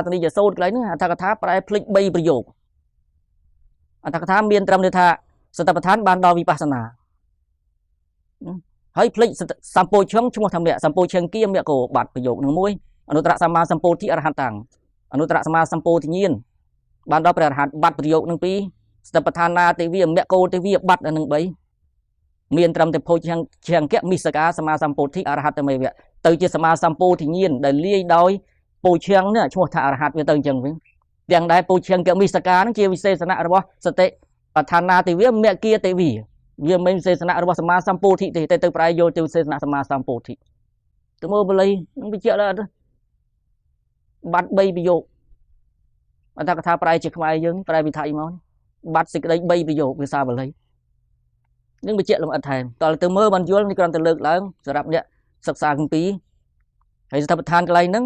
ទនីយសូត្រកន្លែងហ្នឹង អត្ថកថាប្រែភ្លេច3ប្រយោគ។ អត្ថកថាមានត្រឹមថាសតិប្បដ្ឋានបានដល់វិបស្សនា ហើយភ្លេចសម្ពោឈឹងឈ្មោះថាមគ្គ សម្ពោឈឹងគាមគ្គោ បាត់ប្រយោគនឹងមួយ។ អនុត្តរសម្មាសម្ពោធិអរហតាំង អនុត្តរសម្មាសម្ពោធិញ្ញាណបានដល់ព្រះរហន្ត បាត់ប្រយោគនឹងពីរ។ សតិប្បដ្ឋានាទេវាមគ្គោទេវា បាត់នឹង3 មានត្រឹមតែភោជឆង្គៈមិសកាសម្មាសម្ពោធិអរហត្តមេវៈ ទៅជាសម្មាសម្ពោធិញ្ញាណដែលលាយដោយពោឈឹងនេះឈ្មោះថាអរហន្ត វាទៅអញ្ចឹងវិញ។ ទាំងដែលពោឈឹង្គៈមិសកានឹងជាវិសេសនៈរបស់សតិបដ្ឋានាទេវាមគ្គាទេវា វាមិនវិសេសនៈរបស់សម្មាសម្ពោធិទេ តែទៅប្រែយល់ទៅវិសេសនៈសម្មាសម្ពោធិ។ ទៅមើលបល័យនឹងបញ្ជាក់ដល់អត់បាត់3ប្រយោគ អន្តកថាប្រែជាខ្មែរយើងប្រែវិថីមកបាត់សេចក្តី3ប្រយោគភាសាបាលីនឹងបញ្ជាក់លម្អិតថែម តើទៅមើលបានយល់។ នេះគ្រាន់តែលើកឡើងសម្រាប់អ្នកសិក្សាគម្ពីរ ហើយស្ថាបដ្ឋានកន្លែងហ្នឹង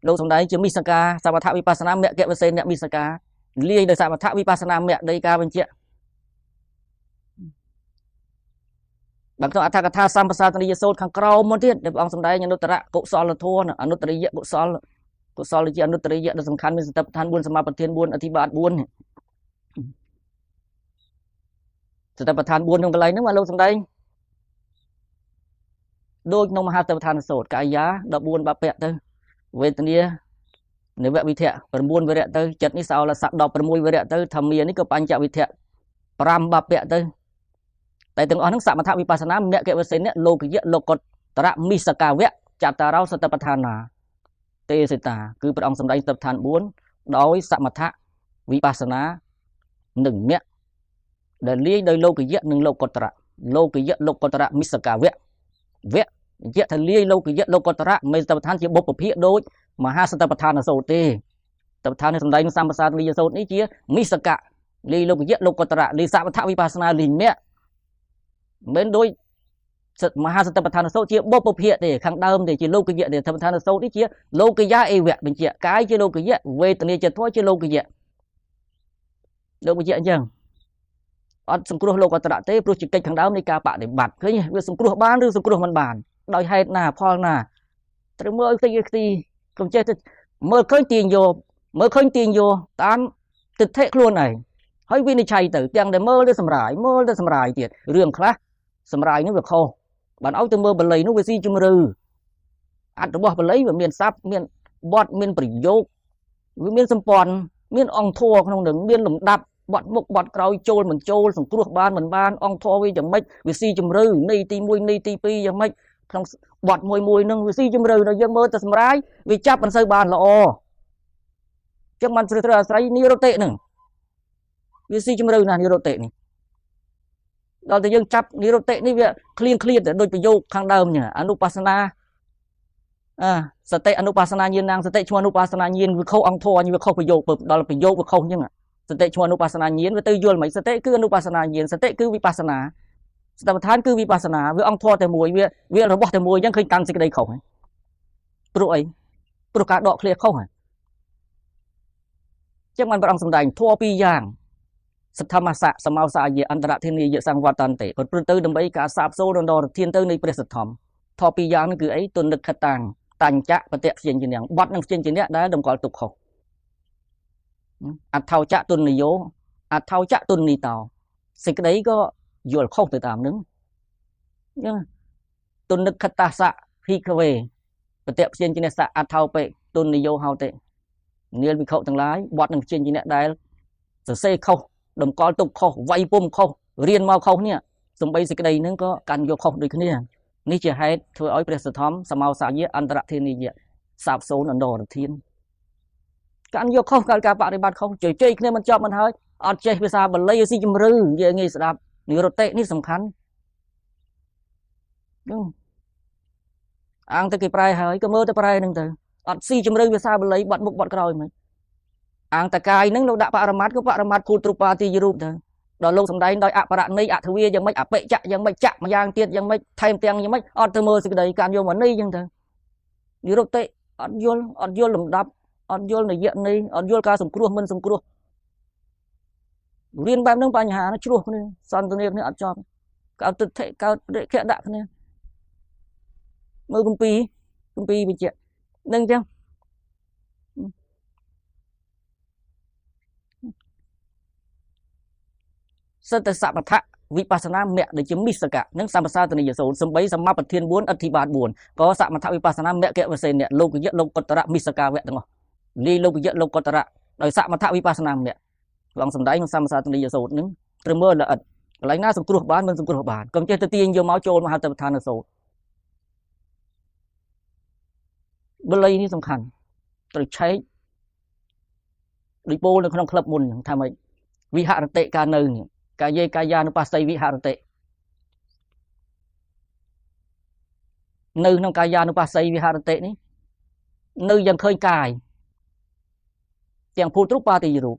លោកសំដែងជាមិសកាសមថវិបស្សនាមគ្គវសេនៈ មិសកាលាយដោយសមថវិបស្សនាមគ្គដីការបញ្ជាក់ បើក្នុងអត្ថកថាសម្បសាទនីយសូត្រខាងក្រោមមកទៀត ដែលព្រះអង្គសម្ដែងអនុត្តរកុសលធម៌ អនុត្តរិយកុសល កុសលជាអនុត្តរិយៈដ៏សំខាន់ មានសតិប្បដ្ឋាន4 សមាបទាន4 អធិបាត4 សតិប្បដ្ឋាន4ក្នុងកន្លែងហ្នឹង មកលោកសម្ដែងដូចក្នុងមហាសតិប្បដ្ឋានសូត្រ កាយា14បពៈទៅ វេទនានវវិធៈ9វិរៈទៅ ចិត្តនេះសោលសៈ16វិរៈទៅ ធម្មានេះក៏បញ្ចវិធៈ5បពៈទៅ តែទាំងអស់ហ្នឹងសមថវិបស្សនាមគ្គវសេនៈលោកយៈលោកតរៈមិសកាវៈចតារោសតិប្បដ្ឋានាទេសតា គឺព្រះអង្គសម្ដែងសតិប្បដ្ឋាន4ដោយសមថវិបស្សនានិងមគ្គដែលលាយដោយលោកយៈនិងលោកតរៈ លោកយៈលោកតរៈមិសកាវៈវៈយៈថាលាយលោកយៈលោកតរៈ មិនសតិប្បដ្ឋានជាបុព្វភាគដូចមហាសតិប្បដ្ឋានសូត្រទេ។ សតិប្បដ្ឋាននេះសម្ដែងសម្បសាទលិយសូត្រនេះជាមិសកៈលាយលោកយៈលោកតរៈ លាយសមថវិបស្សនាលាយមគ្គ មិនដូចមហាសតិប្បដ្ឋានសូត្រជាបុព្វភាគទេ ខាងដើមទេជាលោកយៈទេ។ សតិប្បដ្ឋានសូត្រនេះជាលោកយៈអេវៈ បញ្ជាក់កាយជាលោកយៈ វេទនាជាធម៌ជាលោកយៈ លោកបញ្ជាក់អញ្ចឹង អត់សង្គ្រោះលោកតរៈទេ ព្រោះជាកិច្ចខាងដើមនៃការបដិបត្តិ។ ឃើញវាសង្គ្រោះបានឬសង្គ្រោះមិនបាន ដោយហេតុណាផលណា ត្រូវមើលឲ្យខ្ទេចខ្ទី កុំចេះទៅមើលឃើញទាញយក មើលឃើញទាញយកតាមទិដ្ឋិខ្លួនឯង ហើយវិនិច្ឆ័យទៅ ទាំងដែលមើលទៅសម្រាយ មើលទៅសម្រាយទៀត រឿងខ្លះសម្រាយនោះវាខុស បានឲ្យទៅមើលបល័យនោះវាស៊ីជំរឿ អត្ថរបស់បល័យវាមានស័ព្ទ មានបទ មានប្រយោគ វាមានសម្ព័ន្ធ មានអង្គធัวក្នុងនឹង មានលំដាប់បត់មុខបត់ក្រោយ ចូលមិនចូល សង្គ្រោះបានមិនបាន អង្គធម៌វាយ៉ាងម៉េច វាស៊ីជំរឿនៃទី1នៃទី2យ៉ាងម៉េច ក្នុងបត់មួយមួយនឹងវាស៊ីជំរឿ ដល់យើងមើលទៅសម្រាយវាចាប់មិនសូវបានល្អ ចឹងបានត្រូវអាស្រ័យនិរតិនឹង វាស៊ីជំរឿណាស់និរតិនេះ ដល់តែយើងចាប់និរតិនេះវាឃ្លៀងឃ្លាត ដូចប្រយោគខាងដើមនេះ អនុបស្សនាអាសតិអនុបស្សនាញាណង សតិឈ្មោះអនុបស្សនាញាណ វាខុសអង្គធម៌ វាខុសប្រយោគ ដល់ប្រយោគវាខុសអញ្ចឹង សតិឈ្មោះអនុបស្សនាញាណ វាទៅយល់មិន សតិគឺអនុបស្សនាញាណ សតិគឺវិបស្សនា សតិប្បដ្ឋានគឺវិបស្សនា វាអង្គធម៌តែមួយ វារបស់តែមួយអញ្ចឹង ឃើញកាន់សេចក្តីខុសហើយ ព្រោះអី ព្រោះការដកឃ្លាខុសហើយ អញ្ចឹងបានព្រះអង្គសម្ដែងធម៌ពីរយ៉ាង សទ្ធមសៈសមោសាយៈអន្តរធានីយសង្វតន្តិ ប្រព្រឹត្តទៅដើម្បីការសាបសូន្យដល់ធានទៅនៃព្រះសទ្ធំ ធម៌ពីរយ៉ាងនេះគឺអី ទុននឹកខតាំងតញ្ចៈបតិព្យញ្ជនៈ បត់នឹងព្យញ្ជនៈដែលតម្កល់ទុកខុស អថោចៈទុននយោ អថោចៈទុននីតោ សេចក្តីក៏យល់ខុសទៅតាមនឹង អញ្ចឹងទុននឹកខតាសៈភិក្ខវេបតិព្យញ្ជនៈសៈអថោបិទុននយោហោតិ នាលវិខុទាំងឡាយ បត់នឹងព្យញ្ជនៈដែលសរសេរខុស តម្កល់ទុកខុស វាយពុំខុស រៀនមកខុសនេះ សំបីសេចក្តីនឹងក៏កាន់យកខុសដូចគ្នា នេះជាហេតុធ្វើឲ្យព្រះសទ្ធំសមោសាយៈអន្តរធានីយៈសាបសូន្យអន្តរធាន កាន់យកខុស កើតការបរិបត្តិខុស ជជែកគ្នាមិនចប់មិនហើយ អត់ចេះភាសាបាលីឲ្យស៊ីជំរឿ និយាយងាយស្ដាប់ និរតិនេះសំខាន់ អាងទៅគេប្រែហើយក៏មើលទៅប្រែនឹងទៅ អត់ស៊ីជំរឿភាសាបាលី បាត់មុខបាត់ក្រោយមិន អាងតកាយនឹងលោកដាក់បរមត្តក៏បរមត្តគូទ្រូបាទីរូបទៅ ដល់លោកសំដែងដោយអបរណីអធវាយ៉ាងម៉េច អបិចៈយ៉ាងម៉េច ចៈម្យ៉ាងទៀតយ៉ាងម៉េច ថែមទាំងយ៉ាងម៉េច អត់ទៅមើលសេចក្តី កាន់យកមកនេះអញ្ចឹងទៅ និរុតិអត់យល់ អត់យល់លំដាប់ អត់យល់នយៈនេះ អត់យល់ការសង្គ្រោះមិនសង្គ្រោះ រៀនបែបហ្នឹងបញ្ហាជ្រោះគ្នា សន្ទនាគ្នាអត់ចប់ កើតទិដ្ឋិ កើតរិខៈដាក់គ្នា មើលគម្ពីរ គម្ពីរបញ្ជាក់នឹងអញ្ចឹង។ សិតតែសមថៈវិបស្សនាមគ្គដែលជាមិសកៈនិងសម្បសាទនីយសូត្រសំបីសមប្រធាន4អធិបាទ4ក៏សមថវិបស្សនាមគ្គវសេនៈលោកយៈលោកកតរៈមិសកាវៈទាំងអស់លាយលោកយៈលោកកតរៈដោយសមថវិបស្សនាមគ្គឡងសំដែងក្នុងសម្បសាទនីយសូត្រនឹងត្រូវមើលល្អិតកន្លែងណាសង្គ្រោះបានមិនសង្គ្រោះបានកុំចេះទៅទាញយកមកចូលមហាតបឋានសូត្របល័យនេះសំខាន់ត្រូវឆែកដូចពោលនៅក្នុងក្លឹបមុនថាម៉េចវិហរតិការនៅកាយេកាយានុបស្សីវិហរតិនៅក្នុងកាយានុបស្សីវិហរតិនេះនៅយ៉ាងឃើញកាយទាំងភូតរូបបាតិយរូប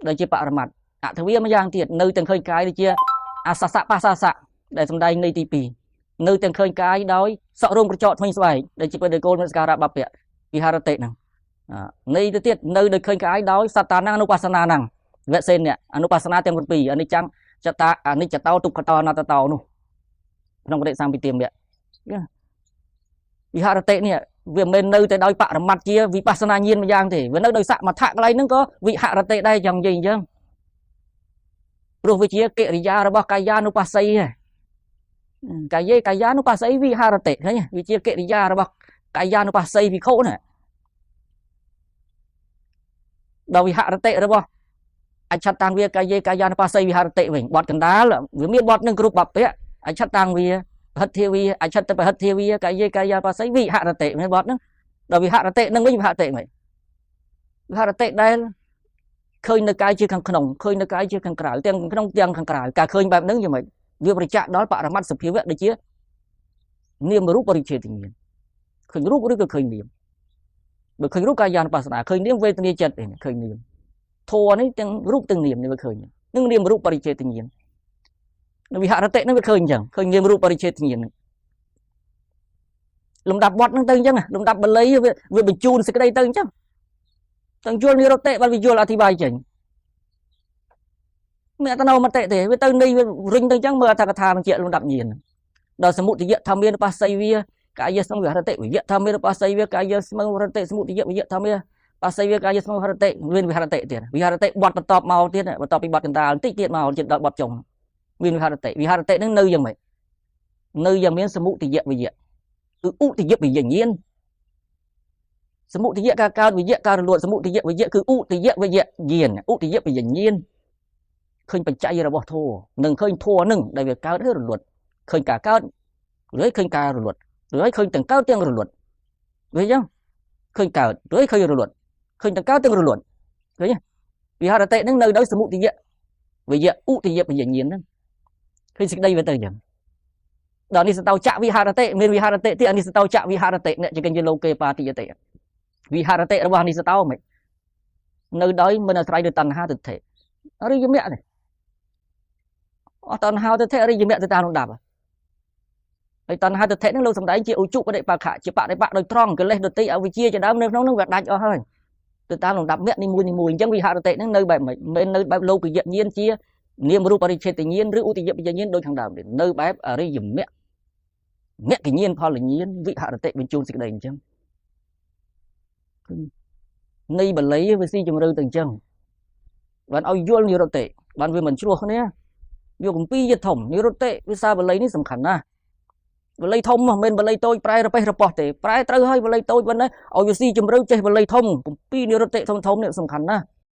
ដែលជាបរមត្តអធវិម្យ៉ាងទៀតនៅទាំងឃើញកាយដូចជាអសសៈបាសសៈដែលសំដែងនៃទី2នៅទាំងឃើញកាយដោយសក់រោមក្រចកថ្មិញស្បែកដែលជាបដិកូលមនស្ការៈបពៈវិហរតិហ្នឹងនៃទៅទៀតនៅដោយឃើញកាយដោយសត្តានំអនុបស្សនាហ្នឹងវសេនៈអនុបស្សនាទាំង7អនិច្ចំចតាអនិច្ចតោទុក្ខតោអនត្តតោនោះក្នុងបរិសម្ពិទាមៈវិហរតិនេះវាមិនមែននៅតែដោយបរមត្តជាវិបស្សនាញាណម្យ៉ាងទេវានៅដោយសមថៈកន្លែងហ្នឹងក៏វិហរតិដែរចង់និយាយអញ្ចឹងព្រោះវាជាកិរិយារបស់កាយានុបស្សីកាយេកាយានុបស្សីវិហរតិឃើញវាជាកិរិយារបស់កាយានុបស្សីភិក្ខុណាដល់វិហរតិរបស់អច្ឆតាំងវាកាយេកាយានុបស្សីវិហរតិវិញបត់កណ្ដាលវាមានបត់នឹងគ្រប់បពៈអច្ឆតាំងវាហិទ្ធាវាអច្ឆតបហិទ្ធាវាកាយេកាយាបស្សីវិហរតិមានបត់ហ្នឹងដល់វិហរតិនឹងវិញវិហរតិមិនវិហរតិដែលឃើញនៅកាយជាខាងក្នុងឃើញនៅកាយជាខាងក្រៅទាំងក្នុងទាំងខាងក្រៅការឃើញបែបហ្នឹងយ៉ាងម៉េចវាប្រចាក់ដល់បរមត្តសភាវៈដូចជានាមរូបបរិច្ឆេទញ្ញាណឃើញរូបឬក៏ឃើញនាមបើឃើញរូបកាយានុបស្សនាឃើញនាមវេទនាចិត្តឃើញនាមធម៌នេះទាំងរូបទាំងនាមនេះវាឃើញនឹងនាមរូបបរិច្ឆេទញ្ញាណនៅវិហរតិនឹងវាឃើញអញ្ចឹងឃើញនាមរូបបរិច្ឆេទញ្ញាណលំដាប់បត់នឹងទៅអញ្ចឹងលំដាប់បាលីវាបញ្ជូនសេចក្តីទៅអញ្ចឹងទាំងយល់និរតិបានវាយល់អធិប្បាយចេញមានអត្តនោមតិទេវាទៅនេះវារុញទៅអញ្ចឹងមើលអត្ថកថាបញ្ជាក់លំដាប់ញាណដល់សមុទយៈធម្មានុបស្សីវាកាយស្មងវិហរតិវិយៈធម្មានុបស្សីវាកាយស្មងវិហរតិសមុទយៈវិយៈធម្មាបស្សីវាកាយស្មងវិហរតិមានវិហរតិទៀតវិហរតិបត់បន្តមកទៀតបន្តពីបត់កណ្ដាលបន្តិចទៀតមកជិតដល់បត់ចុងមានវិហរតិវិហរតិនឹងនៅយ៉ាងម៉េចនៅយ៉ាងមានសមុទយៈវិយៈគឺឧទយៈវិយញ្ញាណសមុទយៈការកើតវិយៈការរលត់សមុទយៈវិយៈគឺឧទយៈវិយៈញាណឧទយៈវិយញ្ញាណឃើញបច្ច័យរបស់ធម៌នឹងឃើញធម៌នឹងដែលវាកើតហើយរលត់ឃើញការកើតឬឃើញការរលត់ឬឃើញទាំងកើតទាំងរលត់វាអញ្ចឹងឃើញកើតឬឃើញរលត់ឃើញទាំងកើតទាំងរលត់ឃើញវិហរតិនឹងនៅដោយសមុទយៈវិយៈឧទយៈវិយញ្ញាណហ្នឹងឃើញសេចក្តីវាទៅអញ្ចឹងដល់នេះសតោចៈវិហរតិមានវិហរតិទៀតអានេះសតោចៈវិហរតិអ្នកជាកិញ្ញលោកេបាតិយតិវិហរតិរបស់និសតោមិននៅដោយមិនអាស្រ័យដោយតណ្ហាទិដ្ឋិអរិយមគ្គនេះអស់តណ្ហាទិដ្ឋិអរិយមគ្គទៅតាមលំដាប់ហើយតណ្ហាទិដ្ឋិនឹងលោកសំដែងជាឧជុបដិបាខៈជាបដិបៈដោយត្រង់កិលេសដទៃអវិជ្ជាជាដើមនៅក្នុងនឹងវាដាច់អស់ហើយទៅតាមលំដាប់មគ្គនីមួយនីមួយអញ្ចឹងវិហរតិនឹងនៅបែបម៉េចមិននៅបែបលោកយញ្ញាណជានាមរូបបរិច្ឆេទញ្ញាណឬឧទយបញ្ញាណដូចខាងដើមទេនៅបែបអរិយមគ្គមគ្គញ្ញាណផលញ្ញាណវិហរតិបញ្ជូនសេចក្តីអញ្ចឹងនៃបាលីវាស៊ីជំរឿទៅអញ្ចឹងបានឲ្យយល់និរតិបានវាមិនជ្រោះគ្នាយកគម្ពីរយធំនិរតិវិសាបាលីនេះសំខាន់ណាស់បាលីធំមិនមែនបាលីតូចប្រែរប៉េះរប៉ោះទេប្រែត្រូវហើយបាលីតូចប៉ុណ្ណេះឲ្យវាស៊ីជំរឿចេះបាលីធំគម្ពីរនិរតិធំធំនេះសំខាន់ណាស់